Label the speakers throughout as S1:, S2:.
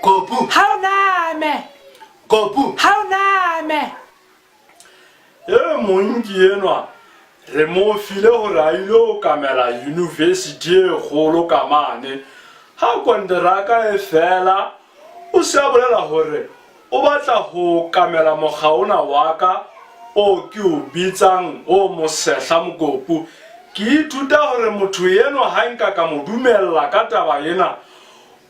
S1: Kopu.
S2: Ha o name.
S1: Kopu.
S2: Ha o name.
S3: E mong ke enwa re mo file hore a ile okamela yunivesithi e kgolo ka mane. Ha konteraka e fela, o se a bolela hore o batla ho okamela mokga ona wa ka o ke o bitsang o mosehla mokopu. Ke ithuta hore motho enwa ha nka ka mo dumella ka taba ena,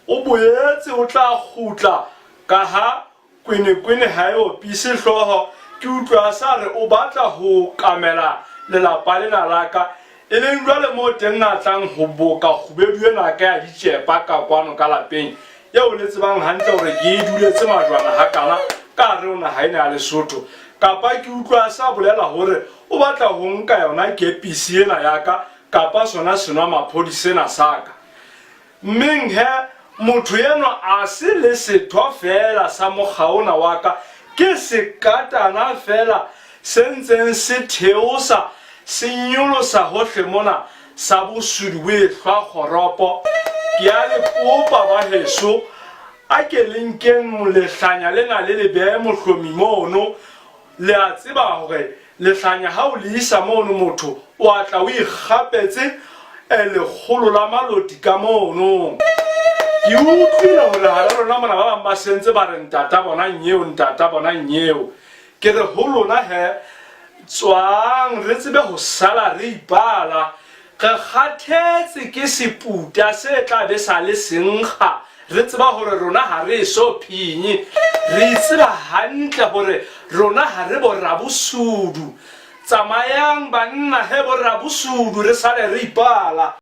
S3: o boetse o tla kgutla kaha Kwenekwene ha e opise hlooho, ke utlwe a sa re o batla ho okamela lelapa lena la ka, e leng jwale moo teng a tlang ho boka kgubedu ena ka ya ditjepa ka kwano ka lapeng, eo le tsebang hantle hore ke e duletse majwana hakana ka hare ho naha ena ya Lesotho. Kapa ke utlwe a sa bolela hore o batla ho nka yona kepisi ena ya ka kapa sona senwamaphodi sena sa ka. Mmeng he, motho enwa a se le setho feela sa mokga ona wa ka, ke sekatana feela se ntseng se theosa se nyolosa hohle mona sa bosodi bo ehlwa kgoropo. Ke a le kopa ba heso, a ke le nkeng lehlanya lena le le behe mohlomi mono, Le a tseba hore lehlanya ha o le isa mono motho o a tla o ikgapetse lekgolo la maloti ka mono. Ke utlwile hore hara lona mona ba bang ba sentse ba re ntata bona nyeo, ntata bona nyeo. Ke re ho lona he, tswang re tsebe ho sala re ipala. Re kgathetse ke seputa se tla be sa le senkga, re tseba hore rona ha re eso phinye. Re itseba hantle hore rona ha re bo-rabosudu. Tsamayang banna he bo-rabosudu re sale re ipala.